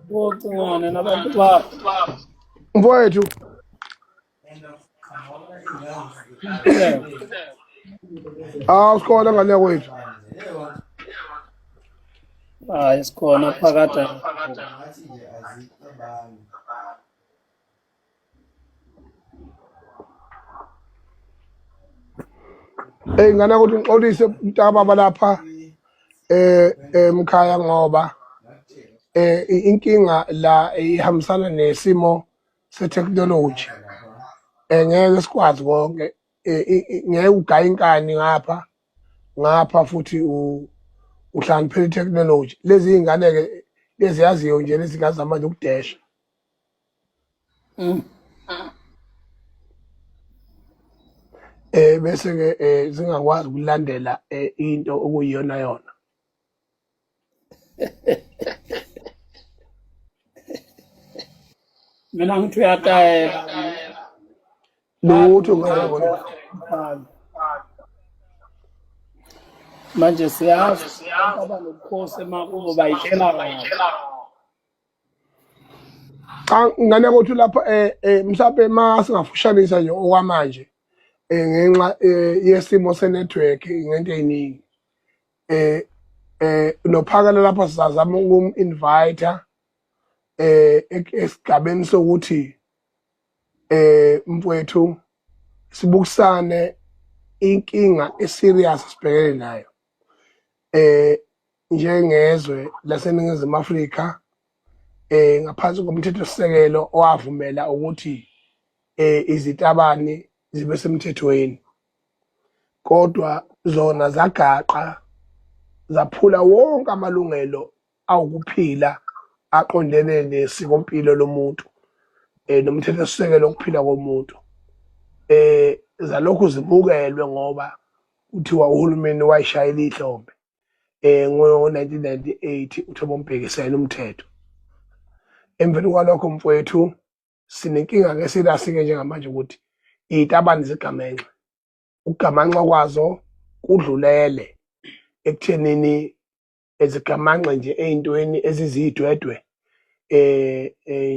Bocingwane nabantu bakho. Mfowethu. Ah, sikhona ngale kwethu. Hayi sikhona phakade. Hey ngane ukuthi ngixolise mntakababa lapha eh emkhaya ngoba eh inkinga la ihambisana nesimo se-technology eh ngeke sikwazi konke eh, ngeke ugaye inkani ngapha ngapha futhi uhlakaniphela i-technology lezi iy'ngane-ke lezi yaziyo nje lezi ngane zamanje ukudesha. Bese ke zingakwazi ukulandela into okuyiyona yona. Mina ngithi uyatayela. Lutho ngeke. Manje siyazi abanobukhosi emakubo bayitshela kabi. Cha ngane kothi lapha mhlawumbe ma singafushanisa nje okwamanje ngenxa yesimo se-network ngento ey'ningi nophakela lapha sizazama ukum-invite esigabeni sokuthi mfowethu sibukisane inkinga eserious sibhekene nayo njengezwe laseNingizimu Afrika ngaphansi komthethosisekelo owavumela ukuthi izitabani zibe semthethweni kodwa zona zagaqa zaphula wonke amalungelo awukuphila aqondene nesikompilo lomuntu nomthethosisekelo wokuphila komuntu zalokhu zimukelwe ngoba kuthiwa uhulumeni wayishayela ihlombe ngo-1998 uThabo Mbeki esayina umthetho. Emveni kwalokho mfowethu sinenkinga ke serious-ke njengamanje ukuthi iy'tabane zigamenxe. Ukugamanxa kwazo kudlulele ekuthenini ezigamanxe nje ey'ntweni eziziyidwedwe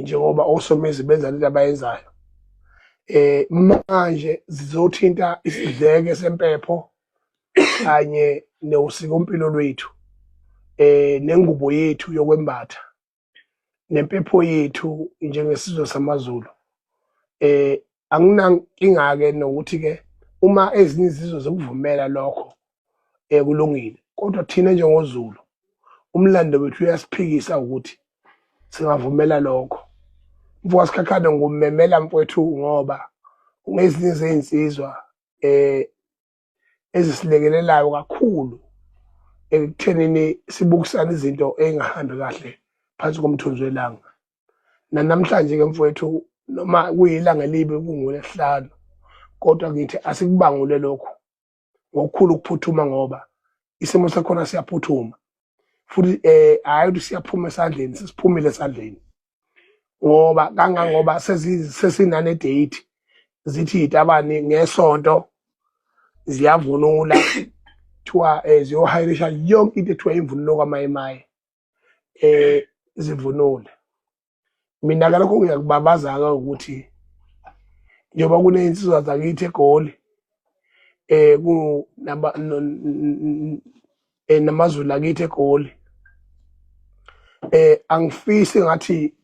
njengoba osomezi benza lento abayenzayo. Manje zizothinta isidleke sempepho kanye nosikompilo lwethu nengubo yethu yokwembatha nempepho yethu njengesizwe samaZulu. Anginankinga-ke nokuthi-ke uma ezinye izizwe zikuvumela lokho kulungile, kodwa thina njengoZulu umlando wethu uyasiphikisa ukuthi singavumela lokho. Mfoka Sikhakhane ngumemela mfowethu ngoba ungezinye zezinsizwa ezisilekelelayo kakhulu ekuthenini sibukisane izinto ey'ngahambi kahle phansi komthunzi welanga. Nanamhlanje ke mfowethu noma kuyilanga elibi kunguLwesihlanu kodwa ngithi asikubangule lokhu ngokukhulu ukuphuthuma ngoba isimo sakhona siyaphuthuma futhi hhayi ukuthi siyaphuma esandleni sesiphumile esandleni ngoba kangangoba sesinane date zithi itabani ngesonto ziyavunula kuthiwa ziyohayirisha yonke into ethiwa imvunulo kwamayemaye zivunule. Mina ke lokho ngiyakubabaza-ke ukuthi njengoba kunezinsizwa zakithi eGoli namaZulu akithi eGoli angifisi ngathi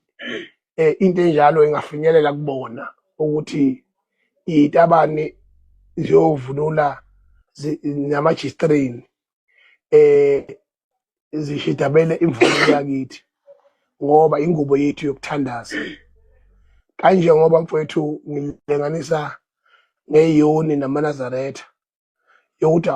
into enjalo ingafinyelela kubona ukuthi izitabane ziyovunula nama-G-string zishidabele imvunulo yakithi ngoba ingubo yethu yokuthandaza kanje ngoba mfowethu ngilinganisa ngeyoni namaNazaretha yokuthi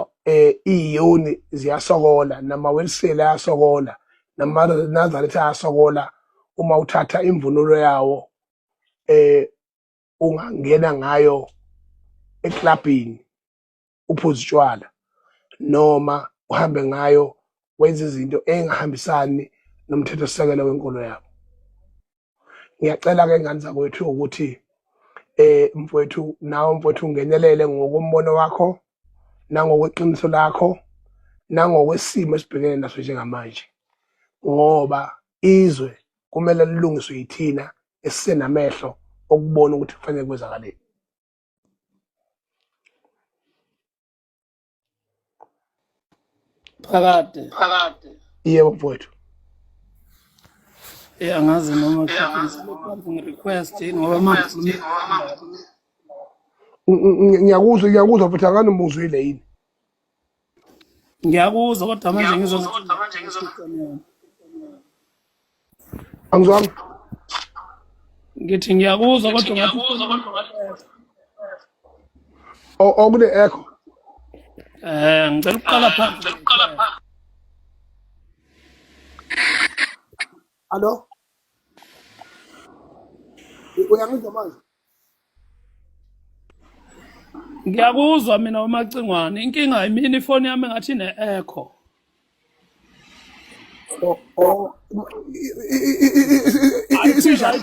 iyoni ziyasokola namaWeliseli ayasokola namaNazaretha ayasokola uma uthatha imvunulo yawo ungangena ngayo eklabhini uphuze utshwala noma uhambe ngayo wenza izinto engahambisani nomthethosisekelo wenkolo yabo. Ngiyacela-ke ngane zakwethu ukuthi mfowethu nawe mfowethu ungenelele ngokombono wakho nangokweqiniso lakho nangokwesimo esibhekene naso njengamanje ngoba izwe. Kumele lilungiswe yithina esisenamehlo okubona ukuthi kufanele kwenzakaleni. Phakade. Yebo mfowethu. Eh angazi noma mhlawumbe ngi-request yini ngoba manje Ngiyakuzwa, ngiyakuzwa futhi, anganimuzwile yini? Ngiyakuzwa, kodwa manje ngizwa Angizwanga. Ngithi ngiyakuzwa, kodwa ngathi Okune echo. Ngicela ukuqala phansi. Alo, uyangizwa manje? Ngiyakuzwa mina uMacingwane. Inkinga yimina, ifoni yami ngathi ine-echo. Oh, isinjani?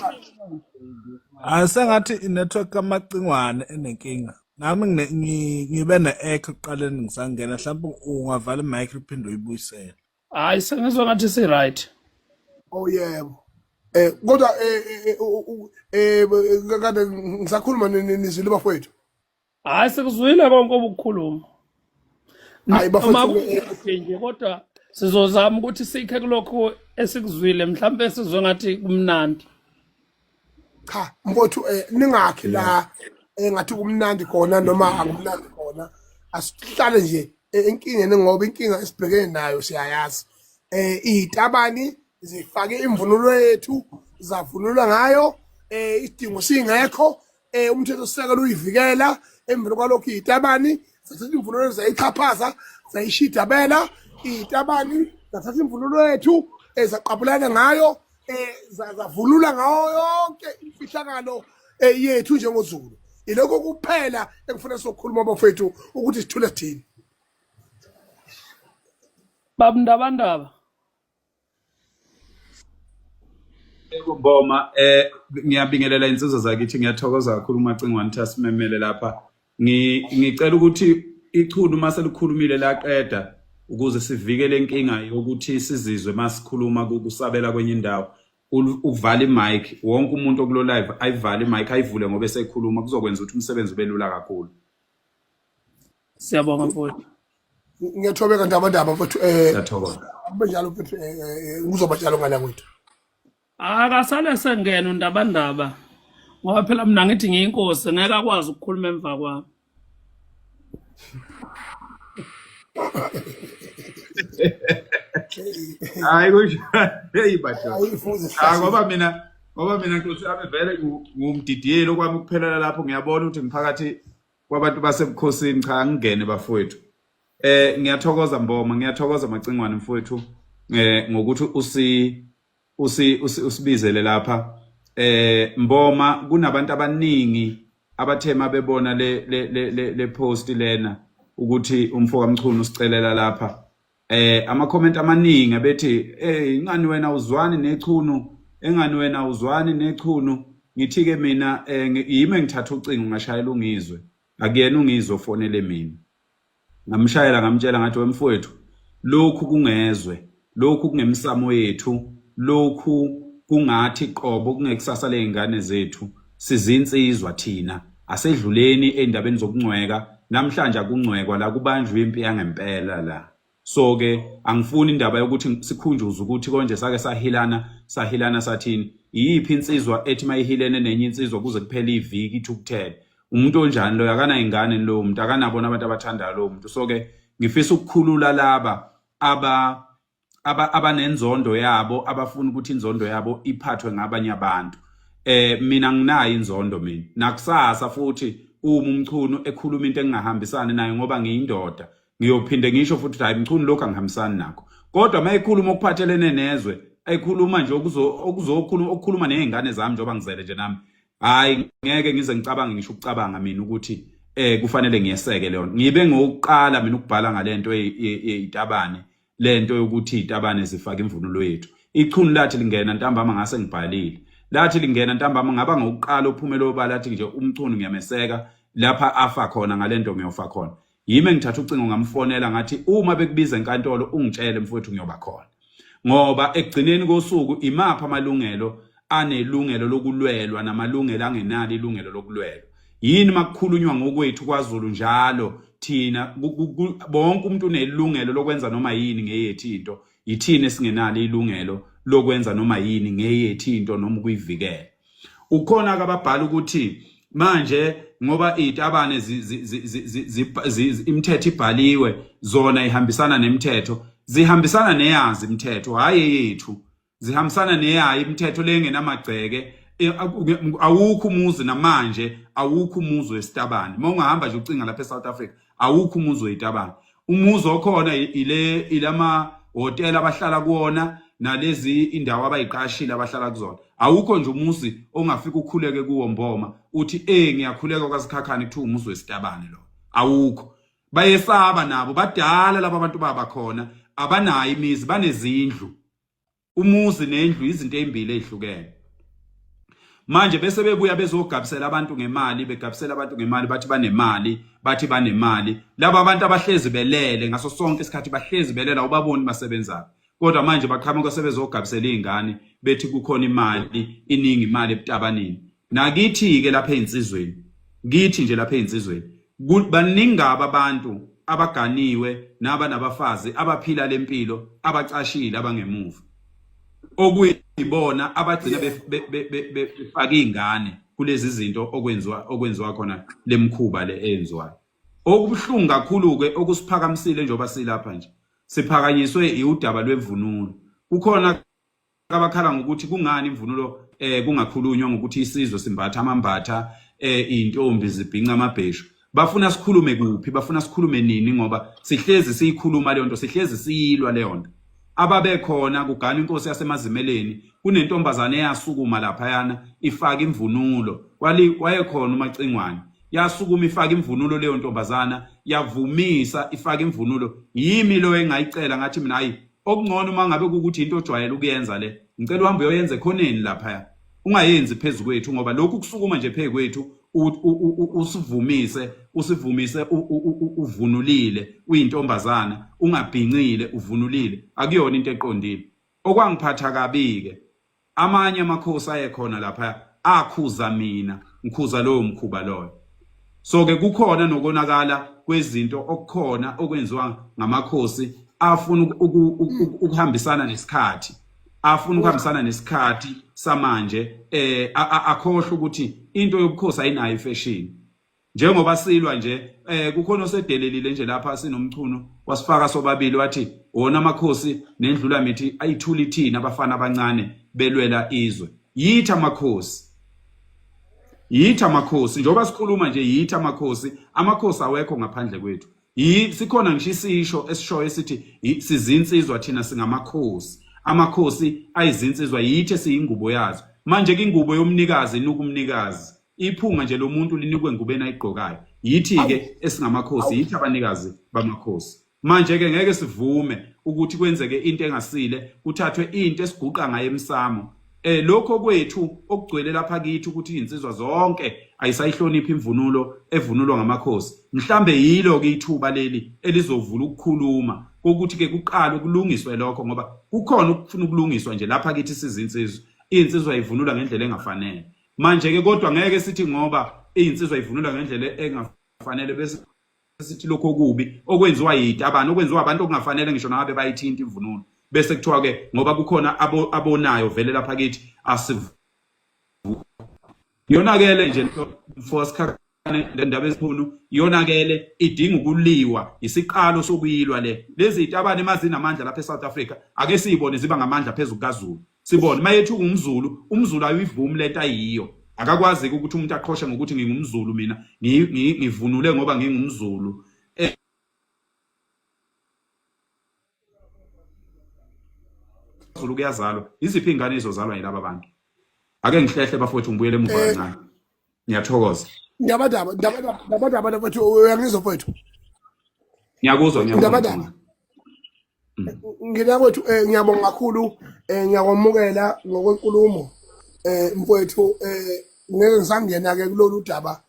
Hayi, sengathi i-network kaMacingwane enenkinga. Nami ngibe ne-echo ekuqaleni ngisangena, mhlawumbe ungavala i-mic uphinde uyibuyisele. Hayi, sengizwa ngathi si-right. Oh yebo. Kodwa kade ngisakhuluma, nizwile bafowethu? Hayi, sikuzwile konke obukukhuluma. Hayi Noma bafowethu, kukude nje, kodwa sizozama ukuthi sikhe kulokhu esikuzwile, mhlawumbe sizwe ngathi kumnandi. Cha mfowethu, ningakhi la engathi kumnandi khona noma akumnandi khona. Asihlale nje enkingeni, ngoba inkinga esibhekene nayo siyayazi. Izitabani zifake imvunulo yethu, zavunulwa ngayo isidingo singekho, umthetho sisekelo uyivikela. Emveni kwalokho izitabani zathatha imvunulo, zayixhaphaza, zayishidabela. Izitabani zathatha imvunulo yethu, zaqabulana ngayo, zavunula ngayo yonke imfihlakalo yethu njengoZulu. Ilokho kuphela engifuna sokukhuluma bafethu, ukuthi sithule sithini. Baba Ndabandaba. Yebo Mboma, ngiyabingelela insizwa zakithi, ngiyathokoza kakhulu uMacingwane ukuthi asimemele lapha. Ngicela ukuthi ichunu mase likhulumile laqeda, ukuze sivikele inkinga yokuthi sizizwe masikhuluma kusabela kwenye indawo. Uvale imic, wonke umuntu okulo live ayivale imic, ayivule ngoba esekhuluma, kuzokwenza ukuthi umsebenzi ube lula kakhulu. Siyabonga mfowethu. Ngiyathobeka Ndabandaba mfowethu. Siyathokoza. Kube njalo mfowethu, kuzoba njalo ngala kwethu. Akasale sengena uNdabandaba, ngoba phela mina ngithi ngiyinkosi, ngeke akwazi ukukhuluma emva kwami. Hayi kusho, hey madoda. Ayifuze. Ah, ngoba mina nkosi yami vele ngumdidiyeli, okwami kuphelela lapho. Ngiyabona ukuthi ngiphakathi kwabantu basebukhosini. Cha, ngingene bafowethu. Ngiyathokoza Mboma, ngiyathokoza Macingwane mfowethu ngokuthi usibizele lapha. Mboma, kunabantu abaningi abathe mabebona le post lena ukuthi umfo kaMchunu usicelela lapha, ama comment amaningi abethi, "Ingani wena uzwani nechunu? Engani wena uzwani nechunu?" Ngithi ke mina, yimi engithatha ucingo ngashayela uNgizwe, akuyena uNgizwe ofonele mina. Ngamshayela, ngamtshela, ngathi, "Wemfowethu, lokhu kungezwe, lokhu kungemsamo yethu, lokhu kungathi qobo kungekusasa ley'ngane zethu. Sizinsizwa thina, asedluleni ey'ndabeni zokuncweka. Namhlanje akuncwekwa la, kubanjwe impi yangempela la." So ke angifuni indaba yokuthi sikhunjuze ukuthi konje sake sahilana, sahilana sathini. Iyiphi insizwa ethi mayihilene nenye insizwa kuze kuphele iviki ithukuthele? Umuntu onjani loyo? Akanayingane lowo muntu, akanabona abantu abathandayo lowo muntu. So ke ngifisa ukukhulula laba aba abanenzondo yabo, abafuna ukuthi inzondo yabo iphathwe ngabanye abantu. Mina nginayo inzondo mina nakusasa futhi, uma uMchunu ekhuluma into engingahambisani nayo, ngoba ngiyindoda, ngiyophinde ngisho futhi ukuthi, "Hayi Mchunu, lokhu angihambisani nakho." Kodwa uma ekhuluma okuphathelene nezwe, ekhuluma nje okuzokhuluma, okukhuluma nezingane zami njengoba ngizele nje nami, hayi ngeke ngize ngicabange ngisho ukucabanga mina ukuthi kufanele ngiyeseke leyo. Ngibe ngokuqala mina ukubhala ngalento yeyitabane, lento yokuthi izitabane zifake imvunulo yethu. Ichunu lathi lingena ntambama, ngase ngibhalile. Lathi lingena ntambama, ngaba ngokuqala ophumela obala, lathi nje uMchunu ngiyameseka lapha afa khona ngalento, ngiyofa khona. Yimi engithatha ucingo ngamfonela, ngathi, "Uma bekubiza enkantolo ungitshele mfowethu, ngiyoba khona." Ngoba ekugcineni kosuku imaphi amalungelo anelungelo lokulwelwa namalungelo angenalo ilungelo lokulwelwa? Yini makukhulunywa ngokwethu kwaZulu njalo thina bonke umuntu unelungelo lokwenza noma yini ngeyethu into, yithina esingenalo ilungelo lokwenza noma yini ngeyethu into noma ukuyivikela. Ukhona ke ababhala ukuthi manje ngoba izitabane imithetho ibhaliwe zona ihambisana nemithetho, zihambisana neyazi imithetho, hhayi eyethu, zihambisana neyayo imithetho lengenamagceke. Awukho umuzi namanje, awukho umuzi wesitabane. Uma ungahamba nje ucinga lapha eSouth Africa, awukho umuzi wezitabane. Umuzi okhona ile ilama hotela abahlala kuwona nalezi indawo abayiqashile abahlala kuzona. Awukho nje umuzi ongafika ukhuleke kuwo mboma uthi eh ngiyakhuleka kwaSikhakhane, kuthiwa umuzi wesitabane lo. Awukho. Bayesaba nabo, badala laba bantu baba khona, abanayo imizi, banezindlu. Umuzi nendlu izinto ezimbili ezihlukene. Manje bese bebuya bezogabisela abantu ngemali, begabisela abantu ngemali, bathi banemali, bathi banemali. Laba abantu abahlezi belele ngaso sonke isikhathi, bahlezi belele, awubaboni basebenzayo. Kodwa manje baqhamuka sebezogabisela izingane bethi kukhona imali, iningi imali ebutabaneni. Nakithi-ke lapha ey'nsizweni, kithi nje lapha ey'nsizweni, baningi kabi abantu abaganiwe nabanabafazi abaphila lempilo, abacashile abangemuva, okuyibona abagcina befaka iy'ngane kulezi zinto okwenziwa khona lemkhuba le eyenziwayo. Okubuhlungu kakhulu-ke okusiphakamisile njengoba silapha nje, siphakanyiswe iwudaba lwemvunulo. Kukhona abakhala ngokuthi kungani imvunulo kungakhulunywa ngokuthi isizwe simbatha amambatha, intombi zibhinca amabheshu. Bafuna sikhulume kuphi? Bafuna sikhulume nini? Ngoba sihlezi siyikhuluma leyo nto, sihlezi siyilwa leyo nto. Ababekhona kugana inkosi yasemazimeleni, kunentombazane eyasukuma laphayana ifaka imvunulo, wayekhona uMacingwane, yasukuma ifaka imvunulo leyo ntombazana, yavumisa ifaka imvunulo. Yimi lo engayicela ngathi mina hayi, okungcono uma ngabe kukuthi into ojwayele ukuyenza le, ngicela uhambe uyoyenza ekhoneni laphaya, ungayenzi phezu kwethu, ngoba lokhu kusukuma nje phezu kwethu usivumise, usivumise uvunulile, uyintombazana, ungabhincile, uvunulile, akuyona into eqondile. Okwangiphatha kabi-ke, amanye amakhosi ayekhona lapha akhuza mina, ngikhuza lowo mkhuba loyo. So ke kukhona nokonakala kwezinto okukhona okwenziwa ngamakhosi afuna ukuhambisana nesikhathi, afuna ukuhambisana nesikhathi samanje, akhohlwe ukuthi into yobukhosi ayinayo ifashion. Njengoba silwa nje kukhona osedelelile nje lapha sinomchunu wasifaka sobabili, wathi wona amakhosi nendlula mithi ayithuli thina abafana abancane belwela izwe. Yithi amakhosi, yithi amakhosi, njengoba sikhuluma nje yithi amakhosi, amakhosi awekho ngaphandle kwethu. Sikhona ngisho isisho esishoyo esithi sizinsizwa thina singamakhosi, amakhosi ayizinsizwa, yithi esiyingubo yazo. Manje ke ingubo yomnikazi inuka umnikazi, iphunga nje lomuntu linikwe engubeni ayigqokayo. Yithi-ke esingamakhosi, yithi abanikazi bamakhosi. Manje-ke ngeke sivume ukuthi kwenzeke into engasile, kuthathwe into esiguqa ngayo emsamo. Lokho kwethu okugcwele lapha kithi ukuthi izinsizwa zonke ayisayihloniphi imvunulo evunulwa ngamakhosi. Mhlambe yilo-ke ithuba leli elizovula ukukhuluma kokuthi-ke kuqalwe kulungiswe lokho, ngoba kukhona ukufuna ukulungiswa nje lapha kithi sizinsizwa. Iy'nsizwa ivunula ngendlela engafanele. Manje-ke kodwa ngeke sithi ngoba iy'nsizwa ivunula ngendlela engafanele bese sithi lokho okubi okwenziwa yitabane, okwenziwa abantu okungafanele ngisho nangabe bayithinta imvunulo, bese kuthiwa-ke ngoba kukhona abonayo vele lapha kithi asivu. Yonakele nje mfosikhakhane le ndaba ezikhulu, yonakele, idinga ukuliwa, isiqalo sokuyilwa le. Lezi zitabane mazinamandla lapha eSouth Africa, ake siyibone ziba ngamandla phezu kukaZulu. Sibone mayethi ungumZulu, umZulu ayivumi lento ayiyo. Akakwazi ukuthi umuntu aqhoshe ngokuthi ngingumZulu mina, ngivunule ngoba ngingumZulu. Zulu kuyazalwa. Iziphi izingane ezozalwa yilaba bantu? Ake ngihlehle bafowethu, ngibuyele emuva kancane. Ngiyathokoza. Ndabadaba, ndabadaba, ndabadaba mfowethu, uyangizwa mfowethu? Ngiyakuzwa, ngiyakuzwa. Ndabadaba. Nginakwethu ngiyabonga kakhulu, ngiyakwamukela ngokwenkulumo mfowethu. Ngeke ngisangena ke kulolu daba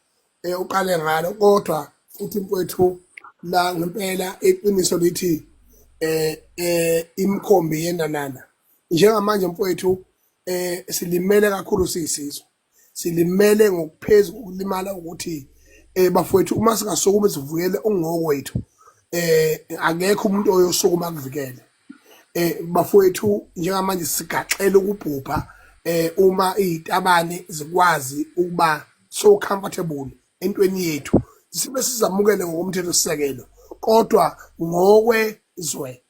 uqale ngalo, kodwa futhi mfowethu la ngempela iqiniso lithi Imikhombi yenanana njengamanje mfowethu, silimele kakhulu siyisizwe, silimele ngokuphezulu kokulimala ukuthi bafowethu, uma singasukuma sivukele ungokwethu, akekho umuntu oyosukuma akuvikele. Bafowethu, njengamanje sigaxela ukubhubha uma izitabane zikwazi ukuba so comfortable entweni yethu, sibe sizamukele ngokomthetho sisekelo, kodwa ngokwezwe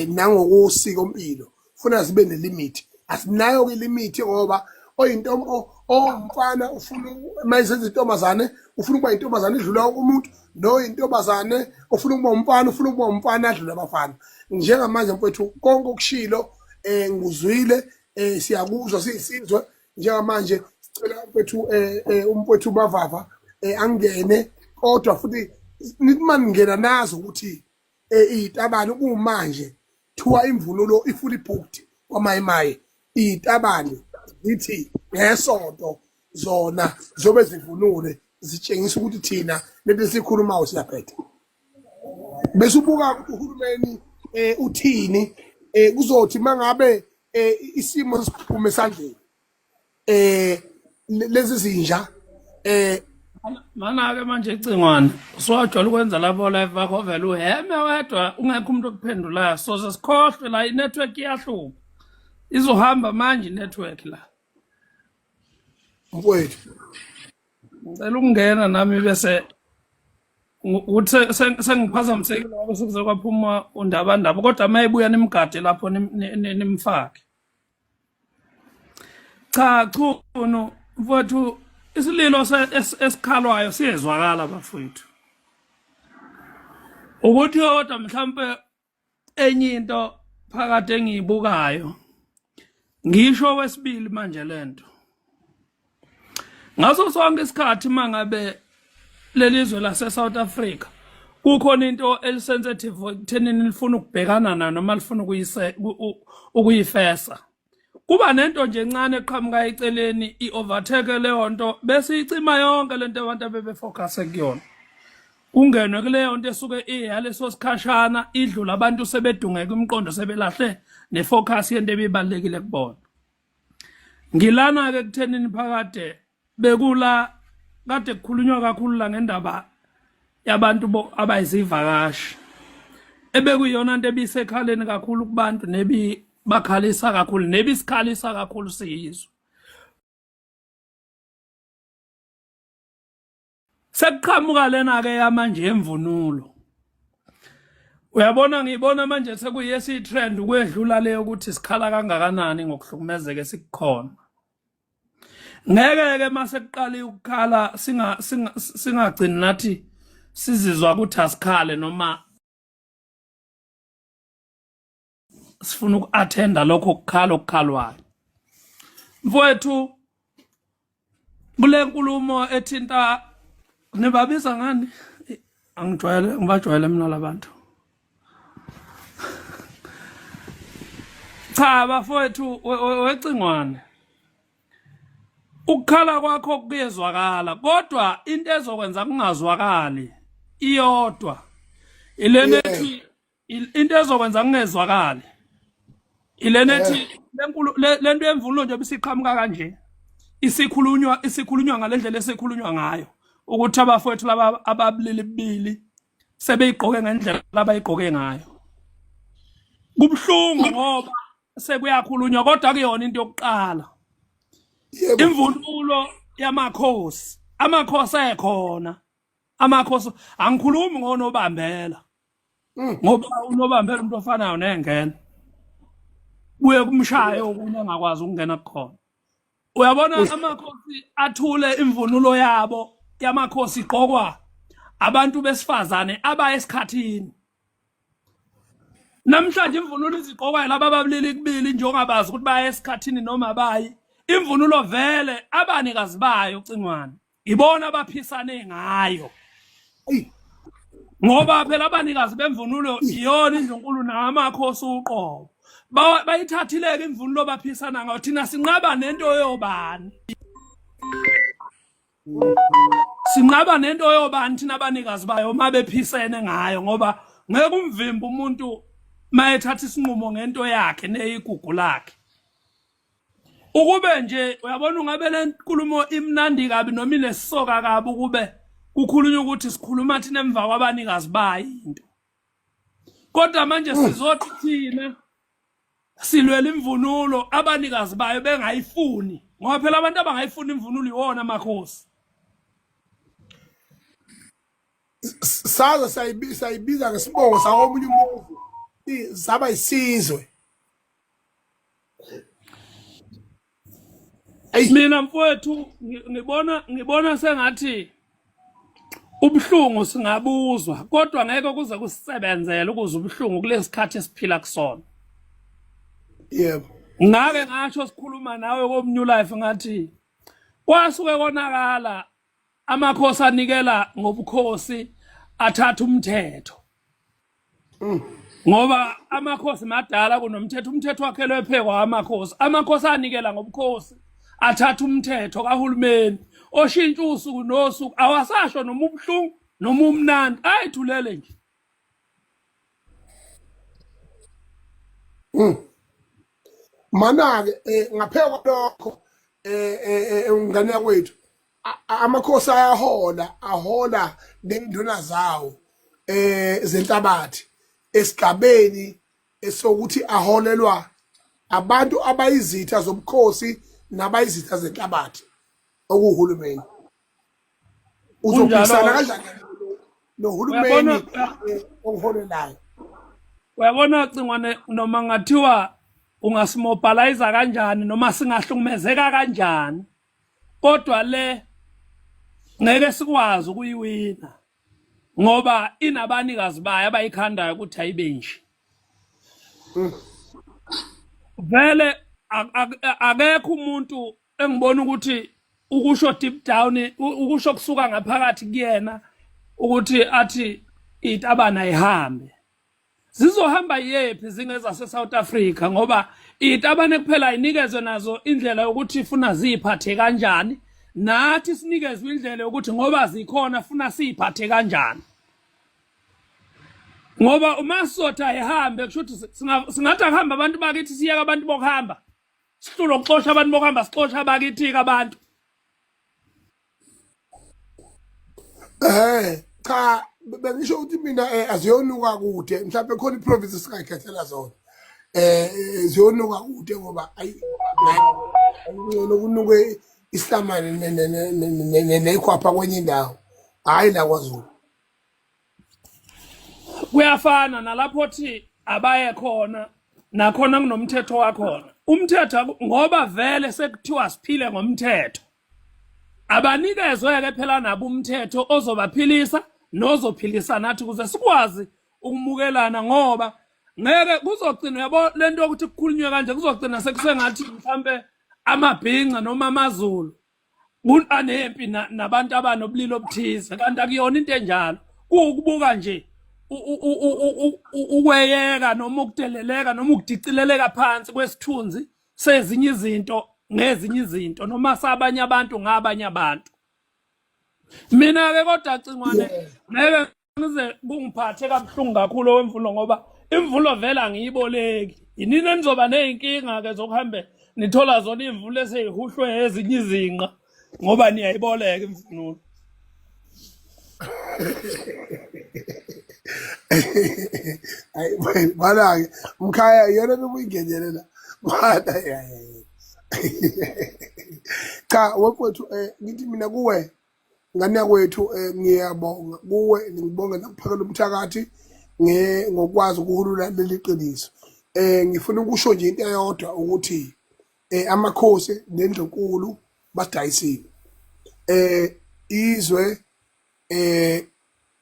nangokosiko mpilo funa zibe nelimit. Asinayo ke limit, ngoba oyintombo owumfana ufuna mayisenza intombazane, ufuna ukuba intombazane idlula umuntu, noyintombazane ofuna ukuba umfana ufuna ukuba umfana adlula abafana. Njengamanje mfowethu, konke okushilo ngikuzwile, siyakuzwa siyisizwe. Njengamanje sicela mfowethu, umfowethu Mavava angene, kodwa futhi nithi maningena nazo ukuthi izitabane kumanje thiwa imvunulo i-fully booked kwamayimayi. Izitabane zithi ngesonto zona zobe zivunule, zitshengisa ukuthi thina lento esikhulumayo siyaphetha. Bese ubuka uhulumeni uthini, kuzothi mangabe isimo siphume esandleni lezi zinja. Mana-ke manje icingwane usuwajwayele ukwenza lapho live bakho, vele uheme wedwa ungekho umuntu okuphendulayo, soze sikhohlwe la. I-network iyahlupha, izohamba manje i-network la. Mfowethu. Ngicela ukungena nami bese ukuthi sengiphazamisekile ngoba sekuze kwaphuma undabandaba, kodwa uma ebuya nimgade lapho, nimfake. Cha, Chunu mfowethu, isililo esikhalwayo siyezwakala bafowethu, ukuthi kodwa mhlampe enye into phakathi engiyibukayo, ngisho wesibili manje lento, ngaso sonke isikhathi mangabe lelizwe lase South Africa kukhona into elisensitive ekuthenini lifuna ukubhekana nayo noma lifuna ukuyifesa, kuba nento nje encane eqhamuka eceleni i-overtake leyo nto, bese icima yonke lento abantu abebefocus kuyona, kungenwe kuleyo nto esuke iyaleso sikhashana idlula, abantu sebedungeka imiqondo, sebelahle nefocus yento ebibalulekile kubona. Ngilana-ke ekuthenini phakade bekula kade kukhulunywa kakhulu la ngendaba yabantu abayizivakashi, ebekuyiyona nto ebisekhaleni kakhulu kubantu, nebi bakhalisa kakhulu, nebisikhalisa kakhulu siyizwe. Sekuqhamuka lena ke yamanje yemvunulo, uyabona, ngiyibona manje sekuyesi trend ukwedlula leyo ukuthi sikhala kangakanani ngokuhlukumezeka esikukhona. Ngeke ke mase kuqala ukukhala singagcini nathi sizizwa ukuthi asikhale noma sifuna uku-attenda lokho kukhala okukhalwayo. Mfowethu, kule nkulumo ethinta nibabiza ngani, angijwayele, ngibajwayele mina labantu. Cha bafowethu, wecingwane, ukukhala kwakho kuyezwakala, kodwa into ezokwenza kungazwakali iyodwa, ilena ethi into ezokwenza kungezwakali ilena ethi lenkulu lento yemvunulo nje bisiqhamuka kanje, isikhulunywa ngalendlela esikhulunywa ngayo, ukuthi abafowethu laba ababulili bubili sebeyigqoke ngendlela abayigqoke ngayo. Kubuhlungu ngoba sekuyakhulunywa, kodwa kuyona into yokuqala imvunulo yamakhosi, amakhosi ekhona, amakhosi, angikhulumi ngonobambela, ngoba unobambela umuntu ofanayo nengena kuye kumshaye okunye angakwazi ukungena kukhona. Uyabona, amakhosi athule, imvunulo yabo yamakhosi igqokwa abantu besifazane abaya esikhathini. Namhlanje imvunulo izigqokwayo laba ababulili kubili njengobazi ukuthi baya esikhathini noma bayi, imvunulo vele abanikazi bayo cingwane ibona abaphisane ngayo, ngoba phela abanikazi bemvunulo iyona indlunkulu namakhosi uqobo, bayithathile-ke imvunulo baphisana ngayo. Thina sinqaba nento yobani, sinqaba nento yobani thina abanikazi bayo uma bephisene ngayo, ngoba Ngeke umvimbe umuntu mayethatha isinqumo ngento yakhe neyigugu lakhe. Ukube nje uyabona ungabe le nkulumo imnandi kabi noma inesoka kabi ukube kukhulunywa ukuthi sikhuluma thina emva kwabanikazi bayo into. Kodwa manje sizothi thina silwela imvunulo abanikazi bayo bengayifuni ngoba phela abantu abangayifuni imvunulo iwona amakhosi. Saze sayibiza ngesibongo sakomunye umuzi saba isizwe. Mina mfowethu ngibona sengathi ubuhlungu singabuzwa kodwa ngeke kuze kusisebenzele ukuze ubuhlungu kulesikhathi esiphila kusona. Yebo. Ngake ngasho sikhuluma nawe koMnew Life ngathi kwasuke konakala amakhosi anikela ngobukhosi athatha umthetho. Ngoba amakhosi madala kunomthetho, umthetho wakhelwe phekwa amakhosi. Amakhosi anikela ngobukhosi athatha umthetho kahulumeni oshintsha usuku nosuku, awasasho noma ubuhlungu noma umnandi, ayithulele nje. Mana-ke ngaphezu kwalokho ngane yakwethu amakhosi ayahola, ahola nenduna zawo zenhlabathi esigabeni esokuthi aholelwa abantu abayizitha zobukhosi nabayizitha zenhlabathi okuwuhulumeni. Uzophikisana kanjani nohulumeni okuholelayo? Uyabona Cingwane, noma ngathiwa ungasimobilize kanjani noma singahlukumezeka kanjani, kodwa le ngeke sikwazi ukuyiwina ngoba inabanikazi bayo abayikhandayo ukuthi ayibe nje. Vele akekho umuntu engibona ukuthi ukusho deep down, ukusho kusuka ngaphakathi kuyena ukuthi athi itabana ayihambe. Zizohamba yephi zingezase South Africa ngoba itabane kuphela inikezwe nazo indlela yokuthi funa ziphathe kanjani, nathi sinikezwe indlela yokuthi ngoba zikhona funa siphathe kanjani. Ngoba uma sizothi ayihambe kusho ukuthi singathi akuhambe abantu bakithi siyeke abantu bokuhamba, sihlulwe ukuxosha abantu bokuhamba, sixosha abakithi-ke abantu. Cha, bengisho ukuthi mina aziyonuka kude, mhlawumbe khona iprovince esingayikhethela zona. Ziyonuka kude ngoba ayi ngcono kunuke isihlamane nekhwapha kwenye indawo, hhayi la KwaZulu. Kuyafana nalapho thi abaye khona, nakhona kunomthetho wakhona. Umthetho ngoba vele sekuthiwa siphile ngomthetho, abanikezwe-ke phela nabo umthetho ozobaphilisa nozophilisa nathi ukuze sikwazi ukumukelana, ngoba ngeke kuzogcina, uyabo lento yokuthi kukhulunywe kanje kuzogcina sekusengathi mhlampe amabhinca noma amaZulu anempi nabantu abanobulili obuthize, kanti akuyona into enjalo. Kuwukubuka nje ukweyeka noma ukudeleleka noma ukudicileleka phansi kwesithunzi sezinye izinto ngezinye izinto noma sabanye abantu ngabanye abantu. Mina ke kodwa Cingwane ngeke ngize kungiphathe kabuhlungu kakhulu owemvulo, ngoba imvulo vele angiyiboleki. Yinini enizoba ney'nkinga ke zokuhambe nithola zona iy'mvulo eseyihuhlwe ezinye izinqa ngoba niyayiboleka imvunulo. Ayi bana-ke mkhaya, iyona nto ubuyingenele la bana. Cha wemfowethu, ngithi mina kuwe ngane yakwethu, ngiyabonga kuwe, ngibonge nakuphakela umthakathi ngokwazi ukuhulula leli qiniso. Ngifuna ukusho nje into eyodwa ukuthi amakhosi nendlunkulu badayisile. Izwe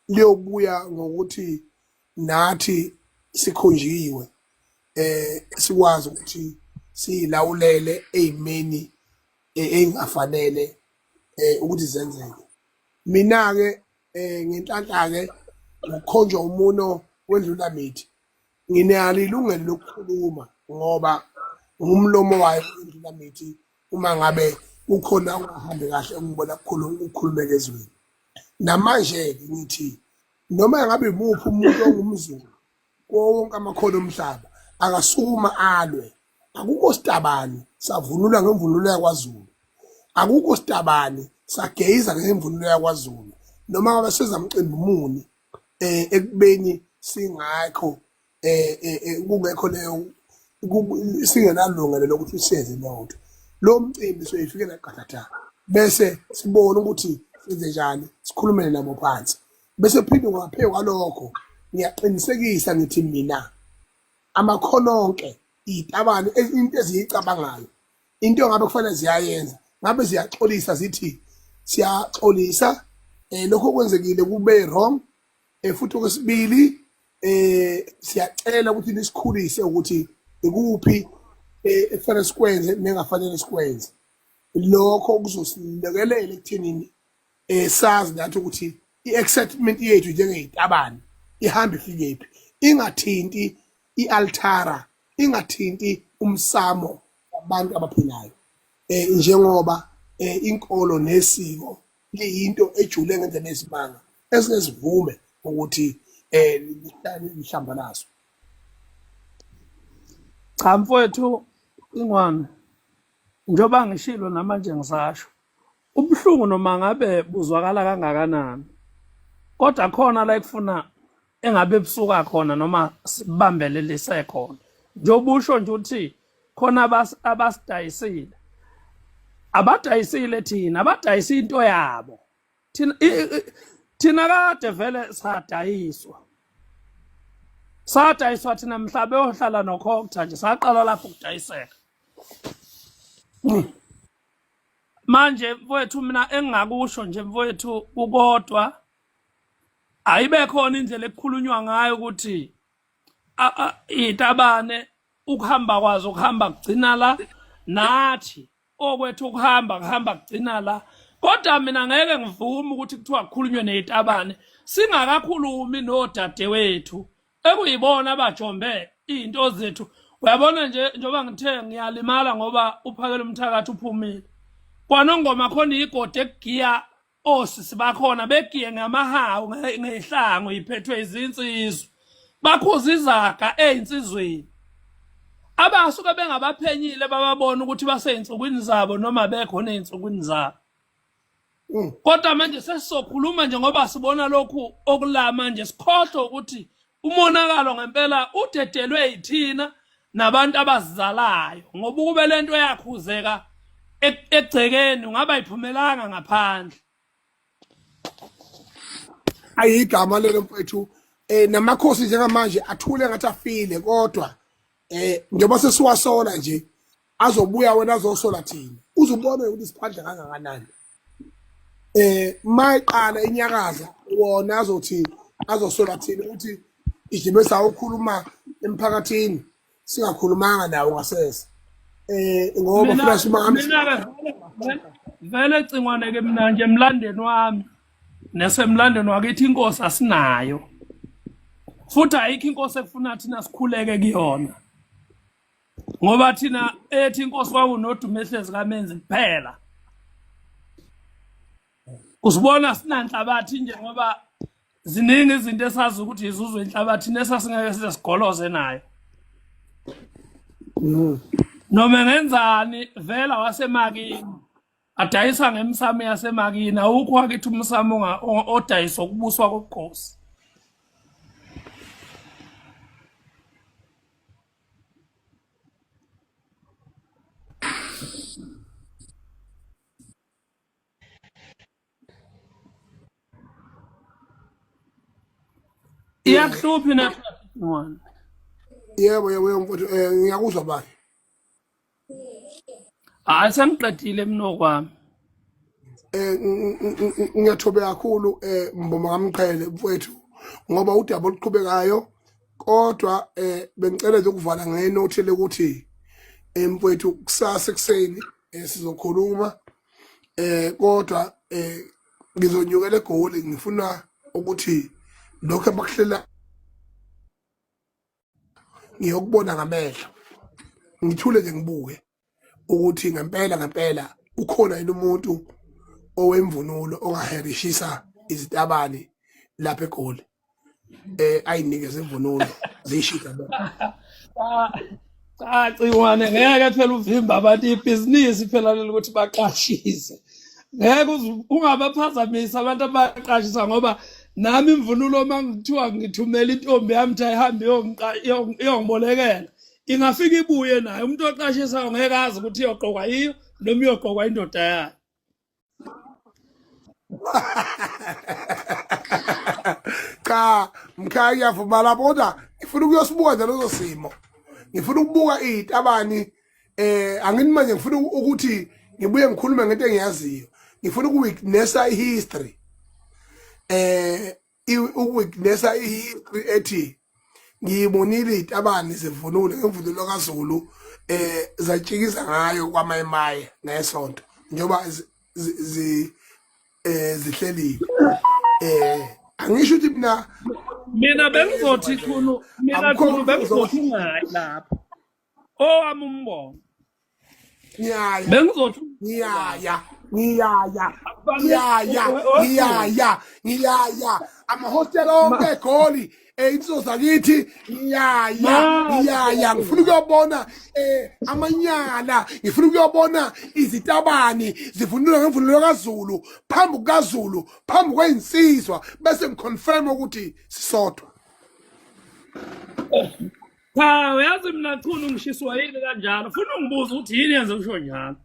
liyobuya ngokuthi nathi sikhonjiwe, sikwazi ukuthi siyilawulele eyimeni engafanele ukuthi zenzeke. Mina ke ngenhlanhla ke ngokukhonjwa umuno wendlula mithi, nginalo ilungelo lokukhuluma ngoba ngumlomo wayo indlula mithi. Uma ngabe kukhona okungahambi kahle engibona kukhulumeka ezweni namanje-ke, ngithi Noma ngabe imuphi umuntu ongumZulu kuwo wonke amakhono omhlaba akasukuma alwe. Akukho sitabani savunula ngemvunulo yakwaZulu. Akukho sitabani sageyiza ngemvunulo yakwaZulu. Noma ngabe seza mcimbi muni ekubeni singakho kungekho leyo singenalungelo lokuthi siyenze leyo nto. Lo mcimbi soyifikela qathatha bese sibone ukuthi senze njani, sikhulumele nabo phansi. Bese phinde ngaphezu kwalokho ngiyaqinisekisa ngithi mina amakhono onke izitabane into eziyicabangayo into ngabe kufanele ziyayenza ngabe ziyaxolisa zithi siyaxolisa lokho okwenzekile kube wrong futhi okwesibili siyacela ukuthi nisikhulise ukuthi ikuphi ekufanele sikwenze nengafanele sikwenze. Lokho kuzosilekelela ekuthenini sazi nathi ukuthi i-excitement yethu njengezitabane ihamba ifikephi, ingathinti i-altara, ingathinti umsamo wabantu abaphilayo. Njengoba inkolo nesiko liyinto ejule ngendlela eyisimanga esingesivume ukuthi lihlambalazwe. Cha mfowethu Ingwane, njengoba ngishilo namanje ngisasho, ubuhlungu noma ngabe buzwakala kangakanani, kodwa khona la ekufuna engabe busuka khona noma sibambelelise khona. Njengoba usho nje ukuthi khona abasidayisile, abadayisile thina, abadayisa into yabo thina. Thina kade vele sadayiswa, sadayiswa thina mhla beyohlala nokhokutha nje, saqala lapho ukudayiseka. Manje mfowethu, mina engingakusho nje mfowethu kukodwa, ayibe khona indlela ekukhulunywa ngayo ukuthi itabane ukuhamba kwazo kuhamba kugcina la, nathi okwethu ukuhamba kuhamba kugcina la. Kodwa mina ngeke ngivume ukuthi kuthiwa kukhulunywe nezitabane singakakhulumi nodadewethu ekuyibona abajombe izinto zethu. Uyabona nje, njengoba ngithe ngiyalimala ngoba uphakela umthakathi uphumile kwanongoma, khona igodi ekugiya osisi bakhona begiye ngamahawu ngehlangu iphethwe izinsizwa, bakhuza izaga ezinsizweni abasuke bengabaphenyile bababona ukuthi baseyinsukwini zabo noma bekhona ey'nsukwini zabo. Kodwa manje sesizokhuluma nje ngoba sibona lokhu okula manje, sikhohlwe ukuthi umonakalo ngempela udedelwe yithina nabantu abazizalayo, ngoba ukube lento yakhuzeka egcekeni ungaba iphumelanga ngaphandle. Ayigama lelo mfethu. Namakhosi njengamanje athule ngathi afile, kodwa njengoba sesiwasola nje azobuya wena azosola thina, uzubone ukuthi siphandle kangakanani. Mayiqala inyakaza wona azothi azosola thina ukuthi ijime sawukhuluma emphakathini singakhulumanga nawo ngasese, ngoba Mina funa simame. Mina-ke vele cingwane ke mina nje emlandeni wami nesemlandweni wakithi inkosi asinayo, futhi ayikho inkosi ekufuna thina sikhuleke kuyona, ngoba thina ethi inkosi kwakunodumehlezi kaMenzi kuphela. Usibona sinanhlabathi nje ngoba ziningi izinto esazi ukuthi izuzwe inhlabathi nesasingeke size sigoloze nayo. Noma ngenzani vela wasemakini adayisa ngemsamo yasemakini, awukho wakithi umsamo odayiswa ukubuswa kobukhosi. Iyakuhlupha inetwork. Yebo yebo yebo mfowethu, ngiyakuzwa bani. Hayi, sengiqedile mina okwami. Ngiyathobeka kakhulu Mboma kaMqhele mfowethu, ngoba udaba oluqhubekayo, kodwa bengicela nje ukuvala ngenothi lokuthi mfowethu kusasa ekuseni sizokhuluma, kodwa ngizonyukela eGoli, ngifuna ukuthi lokho abakuhlela ngiyokubona ngamehlo, ngithule nje ngibuke ukuthi ngempela ngempela ukhona yini umuntu owemvunulo ongaherishisa izitabane lapha eGoli. ayinikeze imvunulo ziyishida bo. Cha Ciwane ngeke phela uvimba abantu ibhizinisi phela leli ukuthi baqashise. Ngeke ungabaphazamisa abantu abaqashisa ngoba nami imvunulo uma ngithiwa ngithumela intombi yami ukuthi ayihambe iyongibolekela ingafika ibuye nayo umuntu oqashisayo ngeke azi ukuthi iyogqokwa yiyo noma iyogqokwa indoda yayo. Cha mkhaya ngiyavuma lapho kodwa ngifuna ukuyosibuka nje leso simo ngifuna ukubuka izitabani angini manje ngifuna ukuthi ngibuye ngikhulume ngento engiyaziyo ngifuna ukuwitnessa ihistory ukuwitnessa ihistory ethi ngiyibonile izitabani zivunule ngemvunulo kaZulu zatshikiza ngayo kwaMayimaye ngesonto njengoba zi zihlelile angisho ukuthi mina Mina bengizothi Chunu, mina akukho Chunu bengizothi ungayi lapho. Owami umbono. Ngiyaya. Bengizothi ngiyaya ngiyaya ngiyaya ngiyaya ngiyaya amahostela onke egoli insizwa zakithi ngiyaya ngiyaya ngifuna ukuyobona amanyala ngifuna ukuyobona izitabani zivunulwa ngemvunulo kaZulu phambi kukaZulu phambi kwezinsizwa bese ngiconfirm ukuthi sisodwa. Cha uyazi mina Chunu ngishiswa yini kanjalo funa ungibuza ukuthi yini yenze usho njalo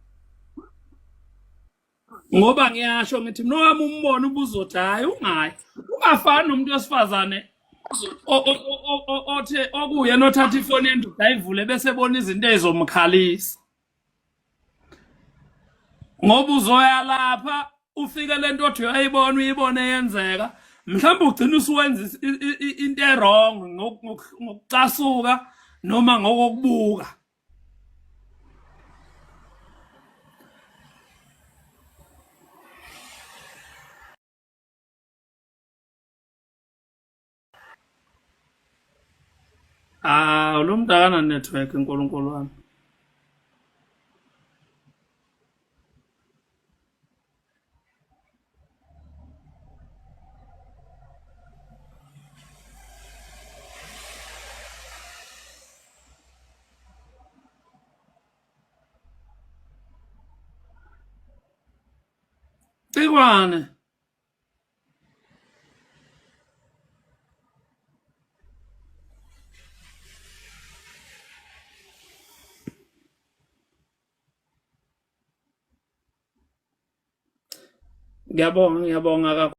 ngoba ngiyasho ngithi mina owami umbono ubuzothi hhayi ungayi ungafani nomuntu wesifazane othe okuyena othatha ifoni yendoda ayivule bese ebona izinto ezomkhalisa ngoba uzoya lapha ufike lento othi uyayibona uyibone yenzeka mhlawumbe ugcina usuwenza into erong ngokucasuka noma ngokokubuka. Ah, lo muntu akana network uNkulunkulu wami. Cikwane. Ngiyabonga, ngiyabonga kakhulu.